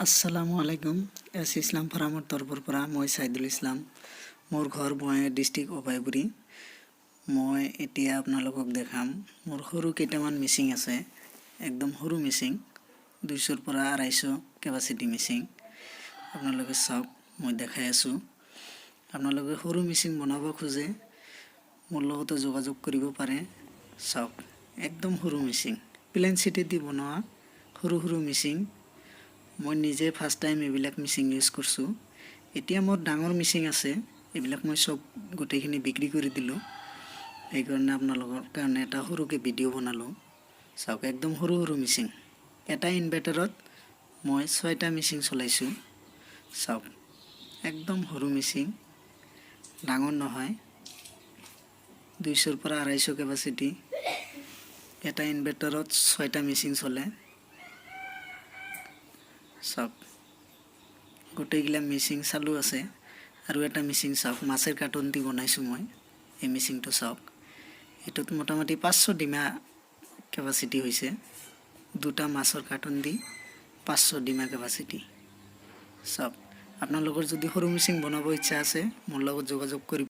আসসালামু আলাইকুম। এছ ইছলাম ফাৰ্মৰ তৰফৰ পৰা মই ছাইদুল ইছলাম। মোৰ ঘৰ বঙাইগাঁও ডিষ্ট্ৰিক্ট, অভয়পুৰী। মই এতিয়া আপোনালোকক দেখাম, মোৰ সৰু কেইটামান মেচিন আছে, একদম সৰু মেচিন, 200ৰ পৰা 250 কেপাচিটি মেচিন। আপোনালোকে চাওক, মই দেখাই আছোঁ। আপোনালোকে সৰু মেচিন বনাব খোজে, মোৰ লগতে যোগাযোগ কৰিব পাৰে। চাওক, একদম সৰু মেচিন, প্লেন চিটেদি বনোৱা সৰু সৰু মেচিন। মই নিজে ফাৰ্ষ্ট টাইম এইবিলাক মেচিন ইউজ কৰিছোঁ। এতিয়া মোৰ ডাঙৰ মেচিন আছে, এইবিলাক মই চব গোটেইখিনি বিক্ৰী কৰি দিলোঁ। সেইকাৰণে আপোনালোকৰ কাৰণে এটা সৰুকৈ ভিডিঅ' বনালোঁ। চাওক, একদম সৰু সৰু মেচিন। এটা ইনভাৰ্টাৰত মই ছয়টা মেচিন চলাইছোঁ। চাওক, একদম সৰু মেচিন, ডাঙৰ নহয়। 200ৰ পৰা 250 কেপাচিটি। এটা ইনভাৰ্টাৰত ছয়টা মেচিন চলে। চাওক, গোটেইগিলা মেচিন চালু আছে। আৰু এটা মেচিন চাওক, মাছেৰ কাৰ্টন দি বনাইছোঁ মই। এই মেচিনটো চাওক, এইটোত মোটামুটি 500 ডিমা কেপাচিটি হৈছে। দুটা মাছৰ কাৰ্টন দি 500 ডিমা কেপাচিটি। চাওক, আপোনালোকৰ যদি সৰু মেচিন বনাব ইচ্ছা আছে, মোৰ লগত যোগাযোগ কৰিব।